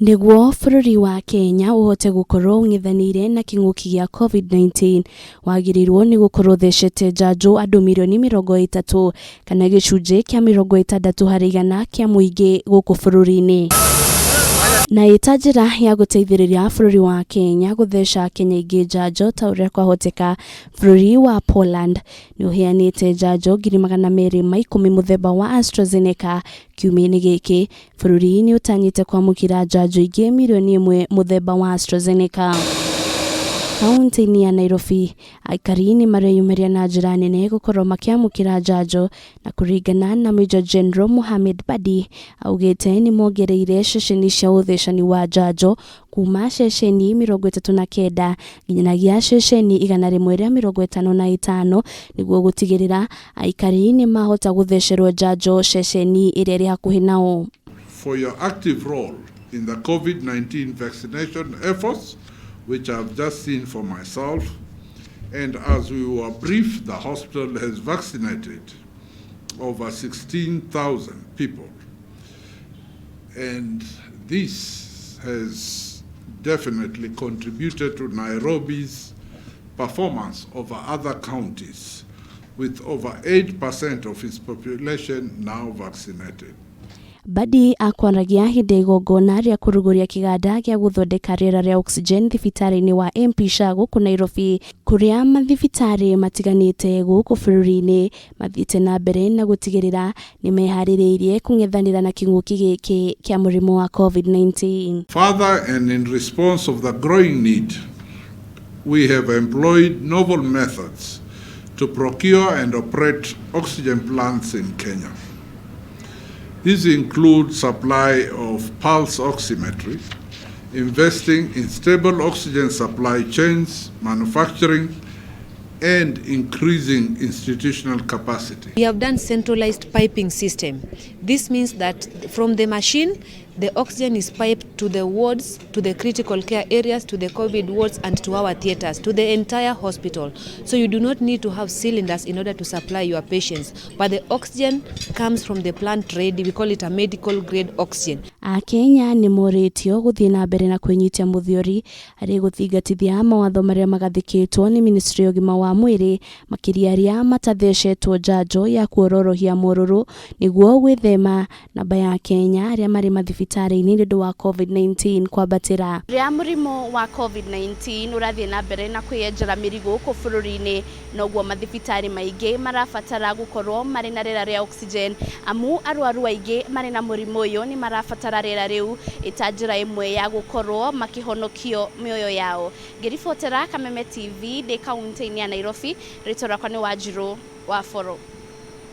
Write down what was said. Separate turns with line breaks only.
Nĩguo bũrũri wa Kenya ũhote gũkorwo ũng'ethanĩire na kĩng'ũki gĩa COVID-19, wagĩrĩirwo nĩ gũkorwo ũthecete njanjo andũ mirioni 30 kana gĩcunjĩ kĩa 60% kĩa mũingĩ gũkũ bũrũri-inĩ. Na ĩta njĩra ya gũteithĩrĩria bũrũri wa Kenya gũtheca Akenya aingĩ njanjo ta ũrĩa kwahoteka, bũrũri wa Poland nĩ ũheanĩte njanjo 210,000 mũthemba wa AstraZeneca kiumia-inĩ gĩkĩ. Bũrũri nĩ ũtanyĩte kwamũkĩra njanjo ingĩ mirioni 1 mũthemba wa AstraZeneca. Kaunti-inĩ ya Nairobi, aikari nĩ mareyumĩria na njĩra nene gũkorwo makĩamũkĩra njanjo, na kũringana na Major General Mohamed Badi, augĩte nĩ mongereire ceceni cia ũthecani wa njanjo kuma ceceni 39 nginyagia ceceni 155 nĩguo gũtigĩrĩra aikari nĩ mahota gũthecerwo njanjo ceceni ĩrĩa ĩrĩ hakuhĩ nao.
For your active role in the COVID-19 vaccination efforts, which I've just seen for myself. And as we were briefed, the hospital has vaccinated over 16,000 people. And this has definitely contributed to Nairobi's performance over other counties, with over 8% of its population now vaccinated.
Badi akwaragia hĩndĩ ya igongona rĩa kũrugũria kĩganda gĩa gũthondeka rĩera rĩa oxygen thibitarĩ-inĩ wa MP Shah gũkũ Nairobi, kũrĩa mathibitarĩ matiganĩte gũkũ bũrũri-inĩ mathiĩte na mbere na gũtigĩrĩra nĩ meharĩrĩirie kũng'ethanĩra na kĩng'ũki gĩkĩ kĩa mũrimũ wa COVID-19.
Further, and in response of the growing need, we have employed novel methods to procure and operate oxygen plants in Kenya. These include supply of pulse oximetry, investing in stable oxygen supply chains, manufacturing, and increasing institutional capacity.
We have done centralized piping system. This means that from the machine, the oxygen is piped to the wards, to the critical care areas, to the COVID wards, and to our theaters, to the entire hospital. So you do not need to have cylinders in order to supply your patients. But the oxygen comes from the plant ready. We call it a medical grade oxygen.
Akenya nĩ morĩtio gũthiĩ na mbere na kwĩnyitia mũthiori harĩ gũthingatithia mawatho marĩa magathĩkĩtwo nĩ ministry ya ũgima wa mwĩrĩ, makĩria arĩa matathecetwo njanjo ya kuororohia mũrũrũ, nĩguo gwĩthema namba ya Kenya arĩa marĩ mathibitarĩ-inĩ nĩ ũndũ wa COVID-19 kwambatĩra. Rĩrĩa mũrimũ wa COVID-19 ũrathiĩ na mbere na kwĩyenjera mĩri gũkũ bũrũri-inĩ, noguo mathibitarĩ maingĩ marabatara gũkorwo marĩ na rĩera rĩa oxygen, amu arwaru aingĩ marĩ na mũrimũ ũyũ nĩ marabatara rĩera rĩu ĩta njĩra ĩmwe ya gũkorwo makĩhonokio mĩoyo yao. Ngĩribotera Kameme TV ndĩ kaunti-inĩ ya Nairobi, rĩtwa rĩakwa nĩ Wanjirũ wa Boro.